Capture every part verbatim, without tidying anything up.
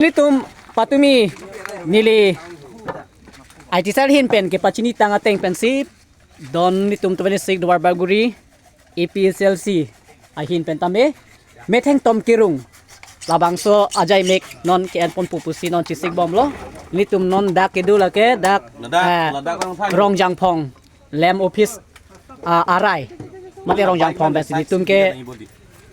Nelitum patumi neli I T cell ahin pen kepachini tang ateng pensi don nelitum twenty-six Duarbagori A P H L C ahin pen tame metheng tom kerung labangso ajai mek non ke-enpon pupusi non chesik bomlo. Nelitum non dak kedo lake dak, ladak, eh, ladak Rongphar. Rongjangphong lem office, ah, arai. Mate Rongjangphong pensi nelitum ke,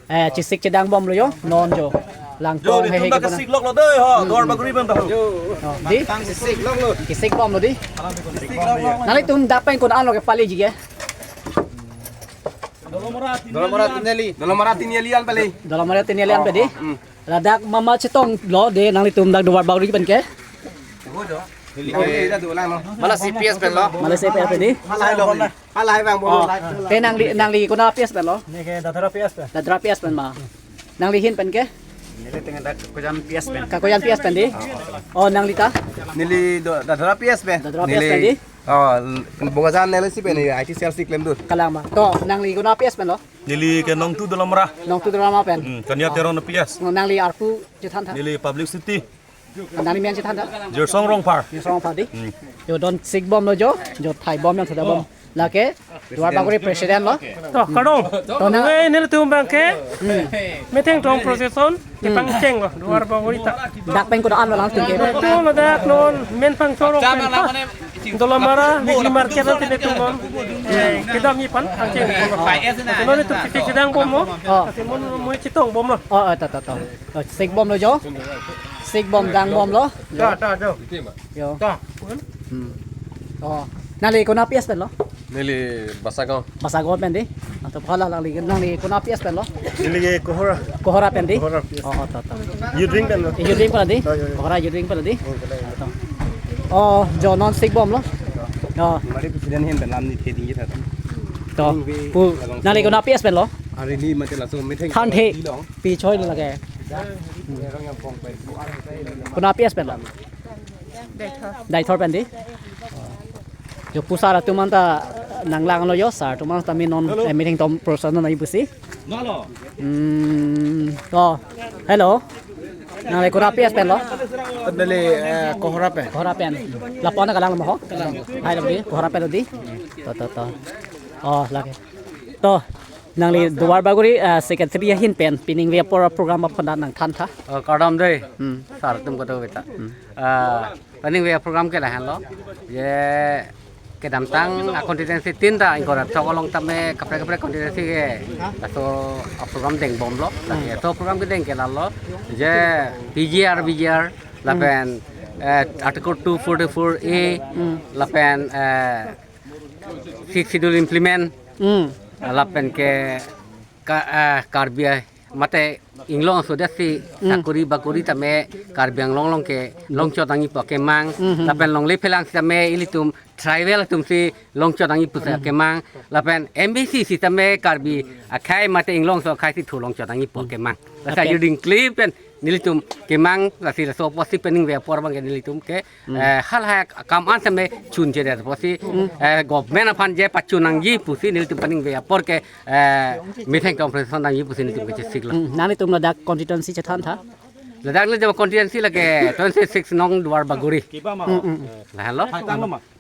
eh, chesik chedang bomlo jo, non jo. Langtong hehe ke pona. Chesik lok lo dei ho, Duarbagori pen tahu. Oh, di? Chesik lok lo. Chesik bomlo di. Chesik lok lo. Nanglitum dak pen konat lo kepaleji ke? Dolamara Tiniali. Dolamara Tiniali an pale. Dolamara Tiniali an pale di. Hmm. Ladak mama chetonglo de nanglitum dak Duarbagori pen ke? Mala C P S pen lo. Mala C P S pen di. Halai lo. Halai bang bolo. Oh. Te nangli, nangli konat P S pen lo? Neli ke Dadra P S pen. Dadra P S pen ma. Nangli ahin pen ke? Neli tenga dak Kakojan P S pen. Kakojan P S pen di. Oh, nangli ta? Neli do, Dadra P S pen. Dadra P S pen di. Oh, Bokajan neli si pen I T cell si klemdun. Kalang ma. To, nangli konat P S pen lo? Neli ke Nongtu Dolamara. Nongtu Dolamara pen. Hmm, Kania Teron P S. Oh, nangli arpu chethan tha. Neli publicity. Nangli men chethan tha. Jirsong Rongphar. Jirsong Rongphar di. Hmm. Jo don chesik bomlo jo, jo thai bom yang sudah bom. Lake Duarbagori president lo. To, kardom. To na. Nelitum abang ke. Hmm. Metheng tom procession, hmm, kepangcheng lo Duarbagori ta. Dak pen konat lo langsung ke? To ladak non men pangchorong pen. Dolamara, Big Market nanti nelitum non. Eh, kedam ni pan, pangcheng. Nelitum chesik chedang bomlo. Oh. Nelitum mui chetong bomlo. Oh, oh, to, to, to. Oh, chesik bomlo jo. Chesik bom, dang bomlo. Jo. Ta, ta, jo. Jo. Ta. Hmm. Oh. Nangli konat P S pen lo? Neli Basagaon. Basagaon pen di. Ato phala nangli, nangli konat P S pen lo? Neli ke Kohora. Kohora pen di? Kohora P S. Oh, oh, to, to. Youth wing pen lo. Youth wing pen di? Oh, yo, yo. Kohora youth wing pen di? Oh, kala. To. Oh, jo non chesik bomlo. Oh. Mari president ahin pen lam ni theding ji tha. To. Pu, nangli konat P S pen lo? Ari ni mate laso metheng. Thanthe. Di long. Pi choi lo lake. Konat P S pen lo? Deithor. Deithor pen di? Jo pu sar atum anta nanglang lo jo, sar atum anta mi non, eh, metheng tom procession nangji pusi. Hmm, to, hello. Nangli konat P S pen lo? Neli, eh, Kohora pen. Kohora pen. Lapu-an kalang mo ho? Kalang. Hai lo di, Kohora pen lo di. To, to, to. Oh, lake. To, nangli Duarbagori, eh, secretary ahin pen, pining ve apor program aphan nangthan tha. Oh, kardom dei. Hmm. Sar atum kedo veta. Hmm. Eh, pining ve program ke lahenlo. Je kedamtang a constituency tin ta ingkoi ra thok along tame kaprek kaprek constituency ke. Laso a program deng bomlo. Hmm. Laso program kedeng ke lalo. Je P G R, V G R, lapen, eh, Article two forty-four A, hmm, lapen, eh, Sixth Schedule implement, hmm, lapen ke ka, ah, Karbi, ah, mate inglong aso det si, hmm, sakori bakori tame Karbi Anglong along ke longchot nangji pu akemang, hmm, hmm, lapen longle phelang sitame ilitum tribal atum si longchot nangji pu, hmm, akemang, lapen M B C sitame Karbi akhei mate inglong aso akhei si thu longchot nangji pu akemang. Lasi, lapen ajuding klim pen nelitum kemang, lasi laso apotsi pining ve apor abang ke nelitum ke, hmm, eh, halahai akam an sitame chunchedet apotsi, hmm, eh, government aphan je pachun nangji pusi nelitum pining ve apor ke, eh, metheng tom procession nangji pusi nelitum ke chesik lo. Hmm, nanglitum ladak constituency chethan tha? Ladak le jama constituency lake twenty-six nong Duarbagori. Hmm, hmm, hmm. Lahenlo.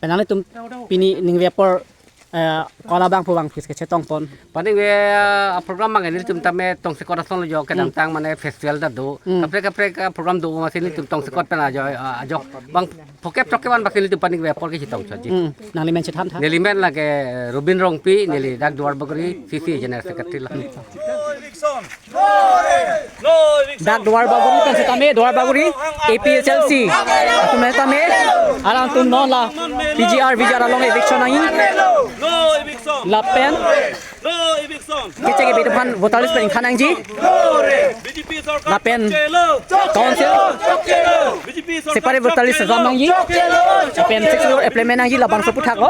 Pen nanglitum pining ve apor, eh, ko-an abang pu abang phis kechetong pon? Pining ve, eh, program abang nelitum tame tongsekot ason lo jo, hmm, kedamtang mane festival ta do. Hmm. Kaprek kaprek, eh, program do masi nelitum tongsekot pen ajo, eh, ajo. Bang phokep throkkep an bak nelitum pining ve apor kechetong chotji. Hmm. Nangli men chethan tha? Neli men lake Robin Rongpi, neli dak Duarbagori C C General Secretary lo. Dak Duarbagori pen sitame, Duarbagori A P H L C atum sitame, alangtum non la P G R V G R along eviction nangji. Lapen kechek kebit aphan voter list pen ingthan nangji. Lapen council separate voter list jam nangji. Lapen Sixth Schedule implement nangji labangso aphuthak lo.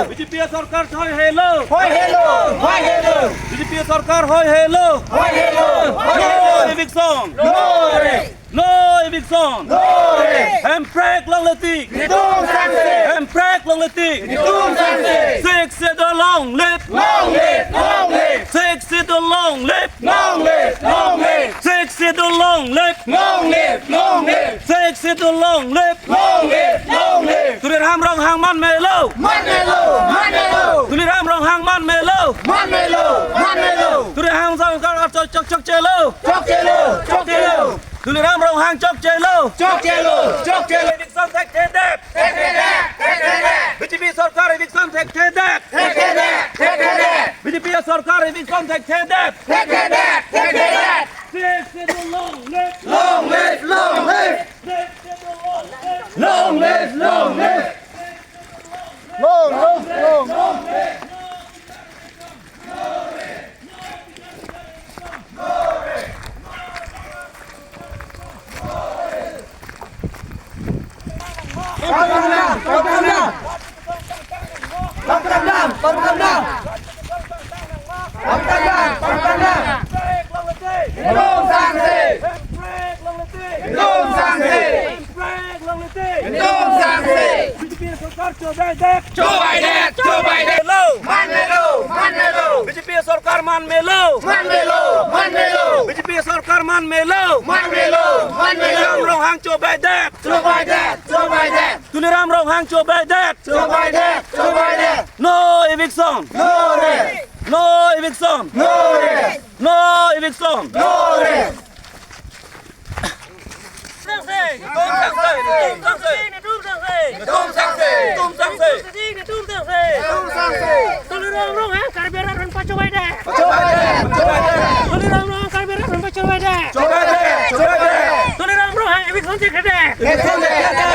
B J P sorkar hoi helo. Hoi helo. Hoi helo. B J P sorkar hoi helo. Hoi helo. Hoi helo. No eviction. No rest. No Eviction. No rest. Hemprek longle tik. Netum sangse. Hemprek longle tik. Netum sangse. Sixth Schedule long live. Long live, long live. Sixth Schedule long live. Long live, long live. Sixth Schedule long live. Long live, long live. Sixth Schedule long live. Long live, long live. Tuliram Ronghang man melo. Man melo, man melo. Tuliram Ronghang man melo. Man melo, man melo. Tuliram Ronghang chok, chok, chokchelo. Chokchelo, chokchelo. Tuliram Ronghang chokchelo. Chokchelo, chokchelo. Eviction thekthedet. Thekthedet, thekthedet. B J P sorkar eviction thekthedet. Thekthedet, thekthedet. B J P sorkar eviction thekthedet. Thekthedet, thekthedet. Sixth Schedule long live. Long live, long live. Sixth Schedule long live. Long live, long live. Long live, long live. Pangkam dam, pangkam dam. Pangkam dam, pangkam dam. Pangkam dam, pangkam dam. Netum sangse. Netum sangse. Netum sangse. B J P sorkar chobaidet. Chobaidet, chobaidet. Melo. Man melo, man melo. B J P sorkar man melo. Man melo, man melo. B J P sorkar man melo. Man melo, man melo. Tuliram Ronghang chobaidet. Chobaidet, chobaidet. Tuliram Ronghang chobaidet. Chobaidet, chobaidet. No eviction. No rest. No eviction. No rest. No eviction. No rest. Sangse. Netum sangse. Netum sangse. Netum sangse. Netum sangse. Netum sangse. Netum sangse. Tuliram Ronghang Karbi arat aphan pachobaidet. Chobaidet. Chobaidet. Tuliram Ronghang Karbi arat aphan pachobaidet. Chobaidet. Chobaidet. Tuliram Ronghang eviction thekthedet. Thekthedet.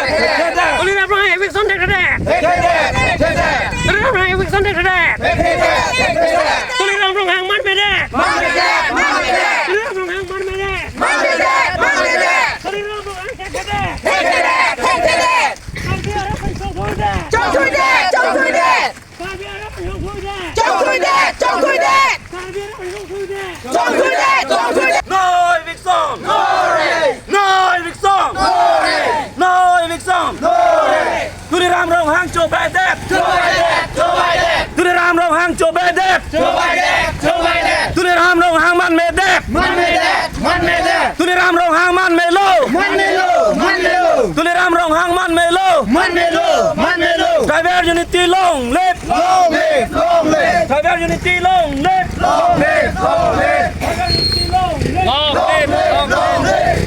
Thekthedet. Tuliram Ronghang eviction thekthedet. Thekthedet. Thekthedet. Tuliram Ronghang eviction thekthedet. Thekthedet. Thekthedet. Tuliram Ronghang man medet. Man medet. Man medet. Tuliram Ronghang man medet. Man medet, man medet. Tuliram Ronghang thekthedet. Thekthedet, thekthedet. Karbi arat aphan chokchelo. Chokchelo, chokchelo. Karbi arat aphan chokchelo. Chokchelo, chokchelo. Karbi arat aphan chokchelo. Chokchelo, chokchelo. No eviction. No rest. No eviction. No rest. No eviction. No rest. Tuliram Ronghang chobaidet. Chobaidet, chobaidet. Tuliram Ronghang chobaidet. Chobaidet, chobaidet. Tuliram Ronghang man medet. Man medet, man medet. Tuliram Ronghang man melo. Man melo, man melo. Tuliram Ronghang man melo. Man melo, man melo. Tribal unity long live. Long live, long live. Tribal unity long live. Long live, long live. Tribal unity long live. Long live, long live.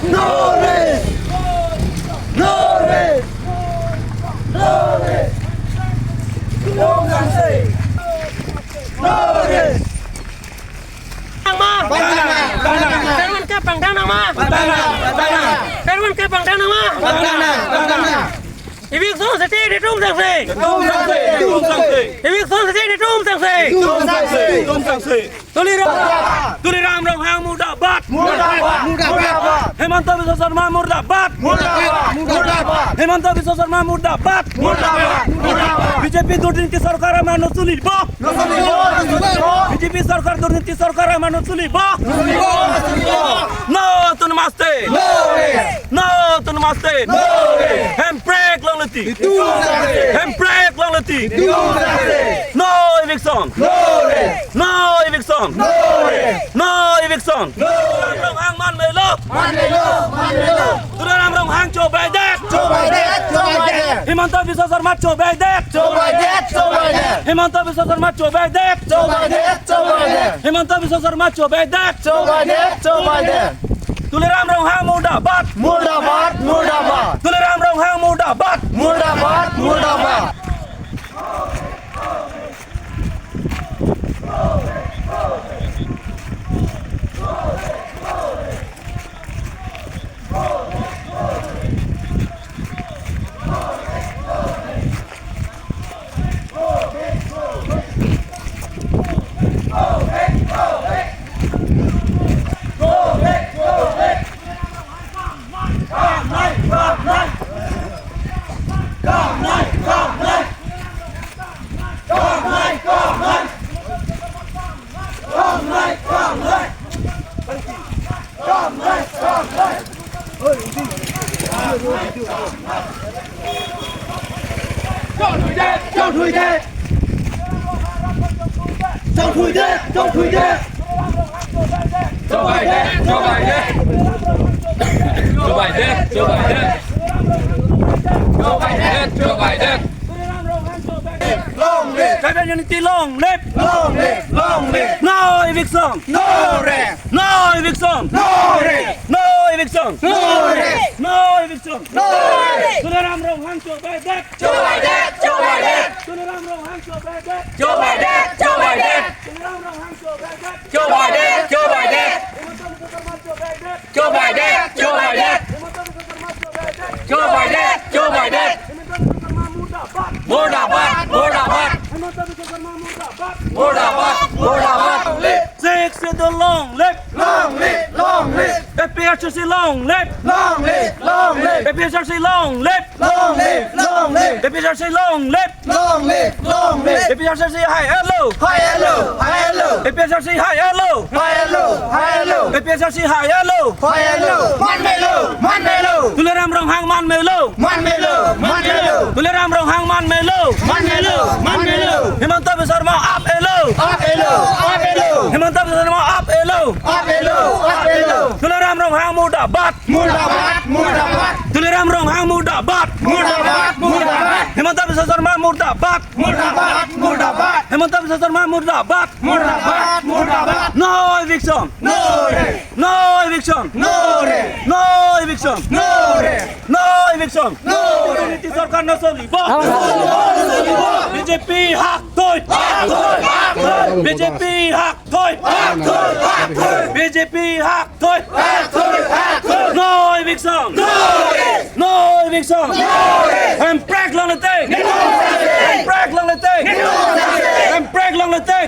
No rest. No rest. No rest. No rest. No rest. Nang ma? Pangdang nang. Pangdang nang. Pangdang nang. Pangdang nang. Pangdang nang. Pangdang nang. Eviction seti netum sangse. Netum sangse. Netum sangse. Eviction seti netum sangse. Netum sangse. Netum sangse. Tuliram. Tuliram Ronghang murdabad. Murdabad. Murdabad. Himanta Biswa Sarma murdabad. Murdabad. Murdabad. Himanta Biswa Sarma murdabad. Murdabad. Murdabad. B J P durniti sorkar amar nocholibo. Nocholibo. Nocholibo. B J P sorkar durniti sorkar amar nocholibo. Nocholibo. Nocholibo. No autonomous state. No rest. No autonomous state. No rest. Hemprek longle tik. Netum sangse. Hemprek longle tik. Netum sangse. No eviction. No rest. No eviction. No rest. No eviction. No rest. Ronghang man melo. Man melo. Man melo. Tuliram Ronghang chobaidet. Chobaidet. Chobaidet. Himanta Biswa Sarma chobaidet. Chobaidet. Chobaidet. Himanta Biswa Sarma chobaidet. Chobaidet. Chobaidet. Himanta Biswa Sarma chobaidet. Chobaidet. Chobaidet. Tuliram Ronghang murdabad. Murdabad, murdabad. Tuliram Ronghang murdabad. Murdabad, murdabad. Jong thui det, jong thui det. Jong thui det, jong thui det. Joe Biden, Joe Biden. Joe Biden, Joe Biden. Joe Biden, Joe Biden. Long live! Tribal unity long live! Long live! Long live! No eviction! No rest! No eviction! No rest! No eviction! No rest! No eviction! No rest! Tuliram Ronghang Joe Biden! Joe Biden! Joe Biden! Tuliram Ronghang Joe Biden! Joe Biden! Joe Biden! Tuliram Ronghang Joe Biden! Joe Biden! Joe Biden! Himanta Biswa Sarma Joe Biden! Joe Biden! Joe Biden! Himanta Biswa Sarma Joe Biden! Joe Biden! Joe Biden! Himanta Biswa Sarma murdabad! Murdabad! Murdabad! Himanta Biswa Sarma murdabad! Murdabad! Murdabad! Sixth Schedule long live! Long live! Long live! A P H L C long live! Long live! Long live! A P H L C long live! Long live! Long live! A P H L C long live! Long live! Long live! A P H L C high and low! High and low! High and low! A P H L C high and low! High and low! High and low! A P H L C high and low! High and low! Man melo! Man melo! Tuliram Ronghang man melo! Man melo! Man melo! Tuliram Ronghang man melo! Man melo! Man melo! Himanta Biswa Sarma up elo! Up elo! Up elo! Himanta Biswa Sarma up elo! Up elo! Up elo! Tuliram Ronghang murdabad! Murdabad! Murdabad! Tuliram Ronghang murdabad! Murdabad! Murdabad! Himanta Biswa Sarma murdabad! Murdabad! Murdabad! Himanta Biswa Sarma murdabad! Murdabad! Murdabad! No eviction! No rest! No eviction! No rest! No eviction! No rest! No eviction! No rest! Unity sorkar no solibo! B J P hak toi! Hak toi! Hak toi! B J P hak toi! Hak toi! Hak toi! B J P hak toi! Hak toi! Hak toi! No eviction! No rest! No eviction! No rest! Hemprek longle teng! Hemprek longle teng! Hemprek longle teng!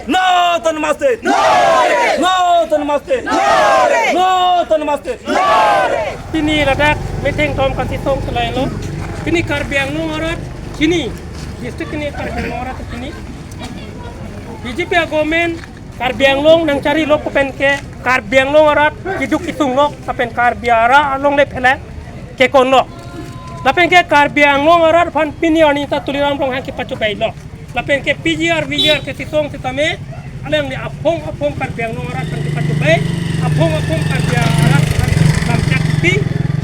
No autonomous state! No rest! No autonomous state! No rest! No autonomous state! No rest! Pini ladak metheng tom kachesong kelailo. Pini Karbi Anglong arat chini, district pini Karbi Anglong arat chini. B J P a-government Karbi Anglong nangchari lok pen ke Karbi Anglong arat kiduk kisung lok lapen Karbi arat alongle pheleng kekon lok. Lapen ke Karbi Anglong arat aphan pini arni ta Tuliram Ronghang kepachobei lo. Lapen ke P G R, V G R kachesong setame alangli aphong aphong Karbi Anglong arat aphan kepachobei, aphong aphong Karbi arat aphan lamchak pi,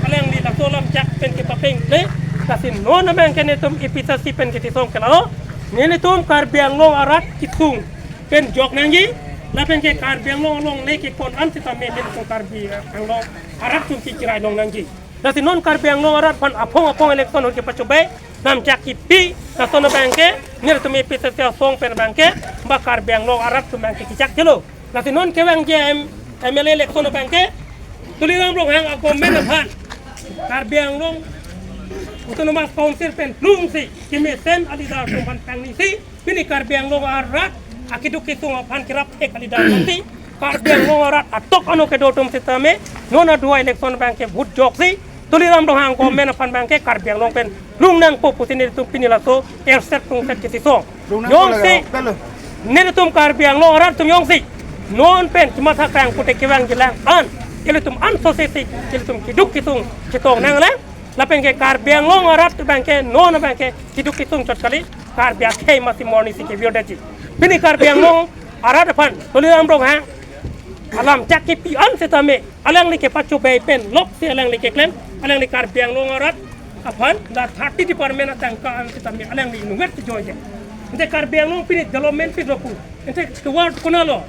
alangli laso lamchak pen kepapeng le, lasi non abang ke netum A P H L C pen kachesong ke lalo, netum Karbi Anglong arat kisung pen jok nangji, lapen ke Karbi Anglong alongle kekon an setame netum Karbi Anglong arat atum kechirai long nangji. Lasi non Karbi Anglong arat aphan aphong aphong election ahut kepachobei, lamchak kipi, lason abang ke, netum A P H L C asong pen abang ke, ba Karbi Anglong arat atum abang ke kechak chelo. Lasi non kevangji M-, M L A election abang ke, Tuliram Ronghang a-government aphan Karbi Anglong Autonomous Council pen lungsi, kemesen a-leader atum aphan pangnisi, pini Karbi Anglong arat akiduk kisung aphan kerap thek a-leader aphansi, Karbi Anglong arat atok ano kedo atum setame, non aduai election abang ke vote joksi, Tuliram Ronghang government aphan abang ke Karbi Anglong pen lung nangpo pusi netum pini laso erset tungset kachesong. Lung nangpo jongsi, lagi, pelo. Netum Karbi Anglong arat atum jongsi non pen kematha kang pute kevangji lang an, ilitum an sosesi, ilitum kiduk kisung chetong nanglang. Lapen ke Karbi Anglong arat abang ke non abang ke kiduk kisung chot kali, Karbi akhei masi morning si kevir detji. Pini Karbi Anglong arat aphan Tuliram Ronghang alamchak kipi an setame, alangli kepachobei pen loksi alangli keklem, alangli Karbi Anglong arat aphan la thirty department atangka an setame alangli inutvet kejoidet. Ante Karbi Anglong pini development pi doku. Ante tovar konatlo?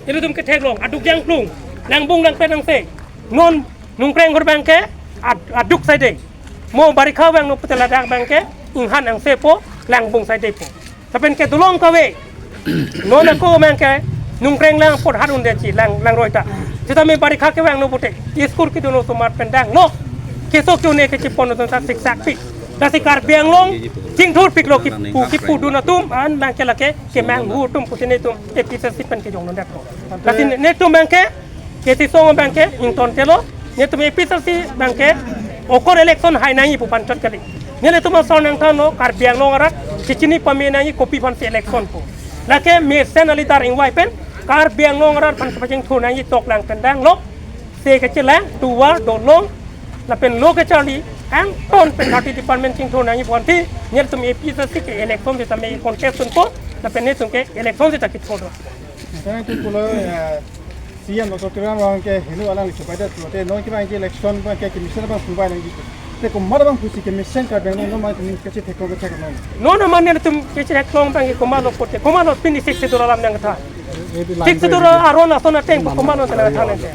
Ilitum ketheklong, aduk jangplung, langbung langpen angse. Non Nongkreng ahut abang ke ad-, aduk saidei. Mo barikha vangno pute ladak abang ke inghan angsepo, langbung saideipo. Lapen ke dolong kave. Non ako abang ke Nongkreng lang apot hat un detji lang, langroi ta. Setame barikha kevangno pute school kedun osomar pen danglo. Keso ke-un-e kechepon atum ta siksak pi. Lasi Karbi Anglong chingthur piklo kipu, kipudun atum an abang ke lake kemanghu atum pute netum A P H L C pen kejong non detpo. Lasi ne-, netum abang ke kachesong abang ke ington telo, netum A P H L C abang ke okor election hai nangji pu aphan chot kali. Netum asor nangthanlo, Karbi Anglong arat kechini pame nangji kopi aphansi election pu. Lake mesen a-leader ingvai pen Karbi Anglong arat aphan kepachingthur nangji tok lang pen danglo. Se kachelang, tovar, dolong, Lapen lo kecharli, angton pen thirty department chingthur nangji pu anti, nelitum A P H L C ke election sitame contest dunpo, lapen nelitum ke election sita kithur do. Sekarang itu pulo, eh, C M Doctor Tuliram Ronghang ke heno alang lisu pai det pulote, non ke bang ke election bang ke commission bang pungbai nangji. Te komat bang pusi commission ka bang non ma kami kecil thek ko kecil non. Non ma nelitum kecil thek long bang ke komat lo pote, komat lo pini Sixth Schedule alam nangkethan. Sixth Schedule aron ason ateng komat lo nangkethan nangte.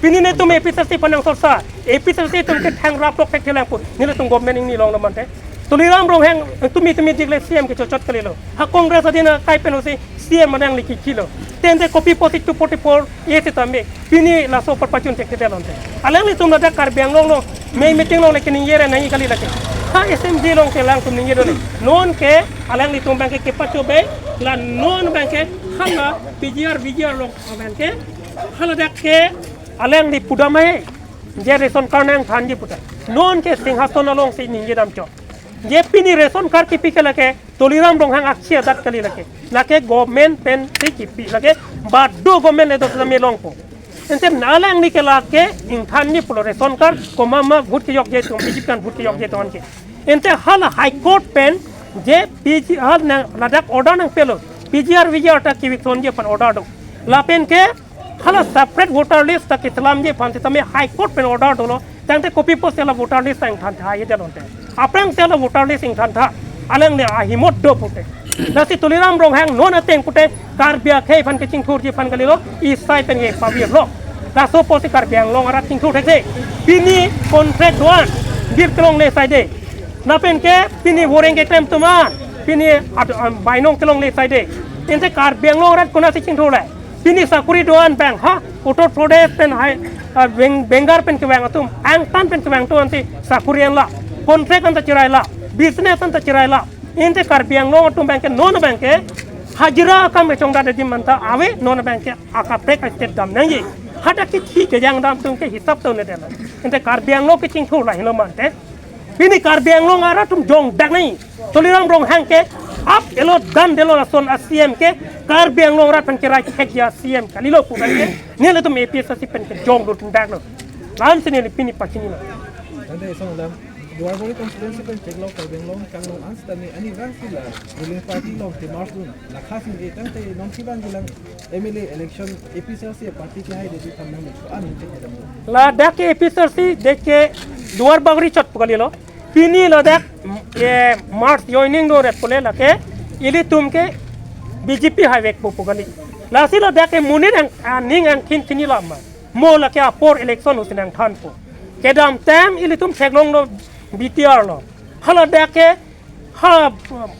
Pini nelitum A P H L C aphan nangsorsa, A P H L C atum ke thangrap lok thekthelang pu, nelitum government ingni longlo mante. Tuliram Ronghang tumi tumi dikle C M ke chochot kalilo. Ha Congress adin akai pen usi C M manang liki kilo. Tente kopi pusi two forty-four A sitame pini laso apor pachun thekthedet lonte. Alanglitum ladak Karbi Anglong lo, mei meeting longle keningje ra nangji kali lake. Ha S M G along ke alangtum ningje done. Non ke alanglitum bang ke kepachobe, la non bang ke hala P G R, V G R along bang ke hala dak ke alangli pudam he. Je ration card nangthanji puta. Non ke Singhason alongsi ningje damchot. Je pini ration card kipi ke lake Tuliram Ronghang aksi adat kali lake. Lake government pensi kipi lake, badu government le dot sami longpo. Ente alangli ke lake ingthanji pulo ration card, komat ma vote kejokji atum, B J P kan vote kejokji atum ke. Ente hala High Court pen je P G R nang ladak order nangpelo. P G R V G R ta keviksonji aphan order do. Lapen ke hala separate voter list ta keselamji aphan sitame High Court pen order dolo. Tangte kopi pusi la voter list ta ingthantha ye jalonte. Aphrangsi la voter list ingthantha. Alangli ahimot do pute. Lasi Tuliram Ronghang non ateng pute Karbi akhei aphan kechingthurji aphan kalilo, isai pen ke pavirlo. Laso pusi Karbi Anglong arat chingthur thekse. Pini contract do-an, bir kelongle saide. Lapen ke pini boreng keklem atum an, pini ad-, um, bainong kelongle saide. Ente Karbi Anglong arat konatsi chingthurle. Pini sakuri do-an bang ha, Uttar Pradesh pen hai, ah, Beng-, Bengal pen kevang atum, angtan pen kevang atum anti sakuri an la, contract anta cherai la, business anta cherai la. Ente Karbi Anglong atum bang ke non bang ke hajira akam kechongdat adim anta ave, non bang ke akaprek a-state dam nangji. Hadak kithi kejang dam atum ke hisap to ne dela. Ente Karbi Anglong kechingthur la helo mante. Pini Karbi Anglong arat atum jongdak nai. Tuliram Ronghang ke up elo dan delo lason a-C M ke Karbi Anglong arat aphan kerai thekji a-C M kalilo pu bang ke. Nelitum A P H L C pen kejong do tindaklo. Lamsi neli pini pachinilo. Tangte isong alam Duarbagori constituency pen chiklo Karbi Anglong kanglong an sitame arnivang si la ruling party along ke march dun. Lakha sing e tangte nongsi bang kelang M L A election A P H L C party ke hai de di tam nang ko an chek dam. Ladak ke A P H L C de ke Duarbagori chot pu kalilo. Pini ladak, eh, march joining dore pule lake ilitum ke B J P haivekpo pu kali. Lasi ladak ke monit ang, aning angthin chinilo ma. Mo lake apor election husi nangthanpo. Kedamtang ilitum theklonglo B T R lo. Hala dak ke ha,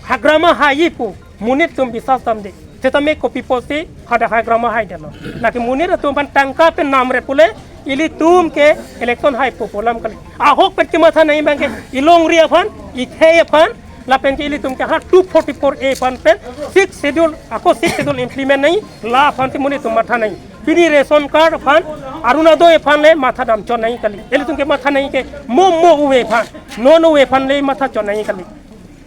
hagrama haipo. Monit atum bisas damde. Sitame kopi pusi hadak hagrama haidetlo. Lake monit atum aphan tangka pen namre pule ilitum ke election haipo pu alam kali. Ahok pen kematha nangji bang ke ilongri aphan, ithei aphan, lapen ke ilitum ke ha two forty-four A aphan pen Sixth Schedule, ako Sixth Schedule implement nangji, la aphansi monit atum matha nangji. Pini ration card aphan, Orunodoi aphan le matha damchot nangji kali. Ilitum ke matha nangji ke mo mo ove aphan, non ove aphan le mathachot nangji kali.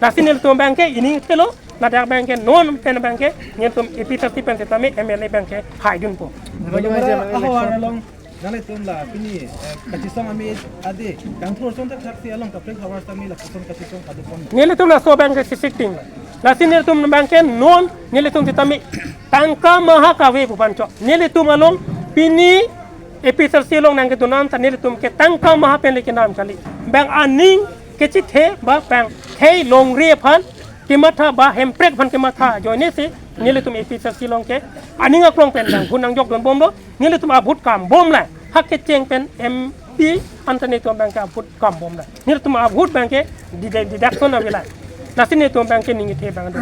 Lasi nelitum bang ke ining thelo, ladak bang ke non pen bang ke nelitum A P H L C pen sitame M L A bang ke haidunpo. Bagaimana ahwal along nanglitum la pini, eh, kachisong ame ade kangthur song tak saksi along kaprek havar sitame lapuson kachisong kadukon. Nelitum laso bang ke sisik ting. Lasi nelitum bang ke non nelitum sitame tangka maha kave pu bancho. Nelitum along pini A P H L C along nangkedun an ta nelitum ke tangka maha pen le kenam kali. Bang aning kechithe ba bang khei longri aphan kematha ba hemprek aphan kematha ajoine si nelitum A P H L C along ke aning aklong pen bang hun nangjok dunbomlo, nelitum a-vote kambomlo, ha kecheng pen M P anta nelitum bang ke a-vote kambomlo, nelitum a-vote bang ke dide-, deduction avelo. Lasi nelitum bang ke ningithe bang do.